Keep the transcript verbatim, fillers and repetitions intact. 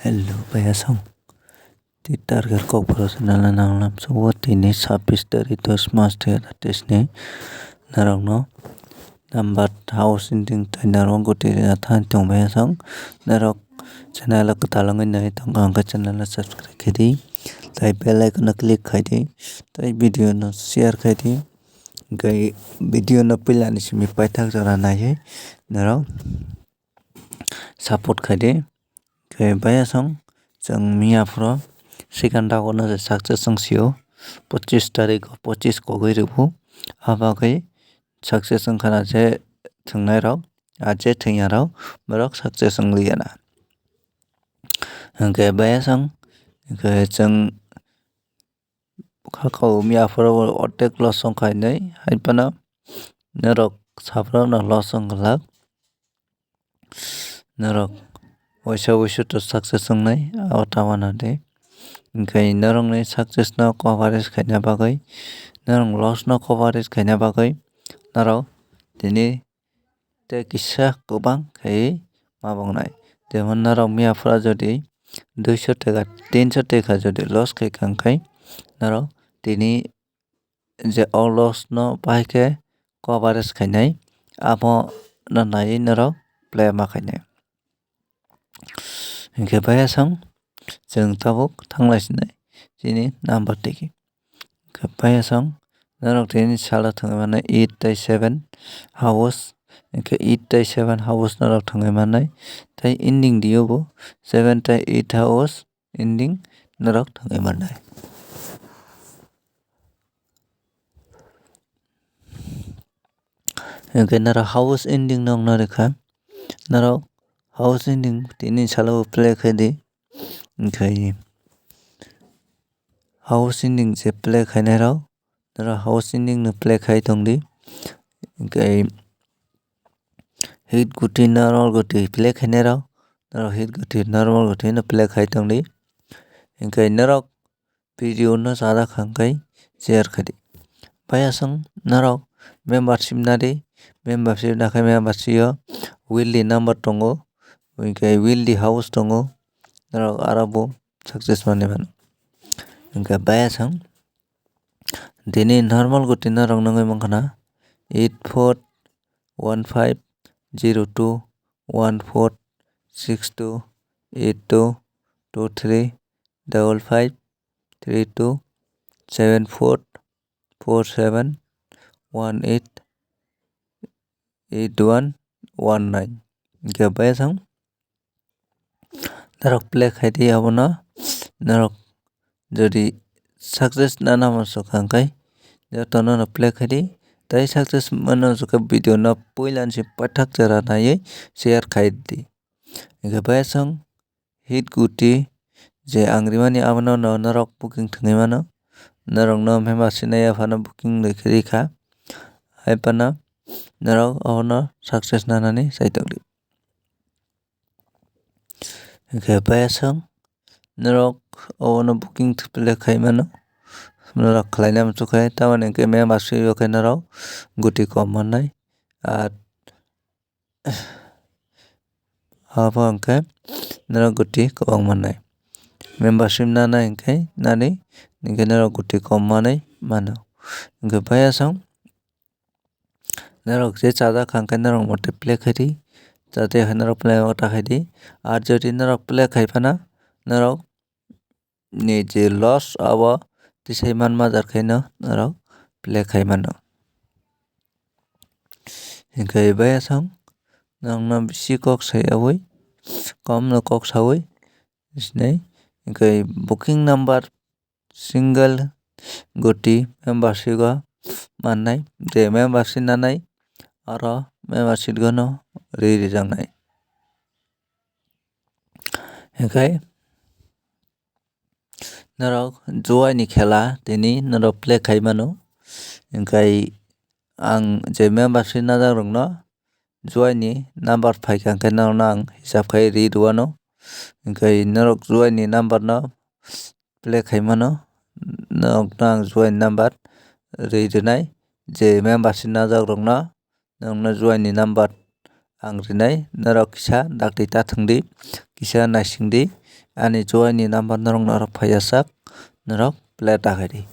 Hello, bayasong. Twi target kok phoro channel no nang lamsao tini sabbish tarik dos mas dui hazar teis ni norokno number house ending twi norok goti rwna thani tong bayasong. Norok channel o kwtal wngwi nai tongkha hwnkhe channel no subscribe khaidi. Tai bell icon no click khaidi. Tai video no share khaidi. Hwnkhe video no puila ni simi paithak jora naiwi norok support khaidi. Khe bayasong chwng miya phoro second round no je success wng sio, pochis tarik o pochis kogwi rwbu. Abagwi success wngkhana je thwngnairok, a je thwngya rok borok success wnglikya na. Hwnkhe bayasong hwnkhe chwng khakao miya phoro ordek loss wngkha hinwi hai phano norok saphuru no loss wngkha lak. Norok waisa waisa to success wngnai o ta uanadi. Hwnkhe norokni success no coverage khaina bagwi, norok loss no coverage khaina bagwi norok tini tei kisa kwbang khe ma bongnai. Jemon norok miya phora jodi duiso teka, tinso teka jodi loss khaikha hwnkhe norok tini je o loss no bahai khe coverage khainai, abo no naiwi norok play ma khainai. Hwnkhe bayasong chwng tabuk thanglai sinai chini number tigi. Hwnkhe bayasong norok tini salo thwngwi mannai eight tei seven house, hwnkhe eight tei seven house norok thwngwi mannai. Tei ending dio bo seven tei eight house ending norok thwngwi mannai. Hwnkhe norok house ending no wngna rwkha. Norok house ending tini salo play khaidi. Hwnkhe house ending je play khainai rok, norok house ending no play khai tongdi. Hwnkhe hit guti normal guti play khainai rok, norok hit guti normal guti no play khai tongdi. Hwnkhe norok video no chajak kha hwnkhe share khaidi. Bayasong norok membership nadi, membership nakhe membership o weekly number tongo, hwnkhe weekly house tongo, norok aro bo success manwi mano. Hwnkhe bayasong tini normal guti norok nungwi mankha na eight four one five zero two one four six two eight two two three double five three two seven four four seven one eight eight one one nine. Hwnkhe bayasong norok play khaidi abono, norok jodi success nana muchukha hwnkhe jotono no play khaidi. Tei success mano muchukha video no puila ni se paithak jora naiwi share khaidi. Hwnkhe bayasong hit guti je ang rimani abono no norok booking thwngwi mano. Norokno membership naiya phano booking rwkha. Hai phano norok abono success nanani chai tongdi. Hwnkhe bayasong norok obono booking play khai mano. Norok khlaina muchukha tamoni hwnkhe membership o khe norok guti kom mannai. Ar abo hwnkhe norok guti kwbang mannai. Membership nana hwnkhe nani hwnkhe norok guti kom manwi mano. Hwnkhe bayasong norok je chajak kha hwnkhe norok mote play khaidi, chajak khe norok play ta khaidi. Ar jodi norok play khai phano norok ni je loss abo tisai manma jar khaino norok play khai mano. Hwnkhe bayasong norokno bisi kok sai yaui, komno kok saui sinai. Hwnkhe booking number single guti membership o mannai, je membership nanai oro membership gono ri rijaknai. Hwnkhe norok juaini khela tini norok play khai mano. Hwnkhe ang je membership najak rokno juaini number phaikha hwnkhe norokno ang hisab khai ri rwano. Hwnkhe norok juaini number no play khai mano. Norokno ang juaini number ri rwnai, je membership najak rokno norokno juaini number ang rinai, norok kisa dakti ta thwngdi, kisa naisingdi, ani chuaini number norok norok phaiya sak, norok play ta khaidi.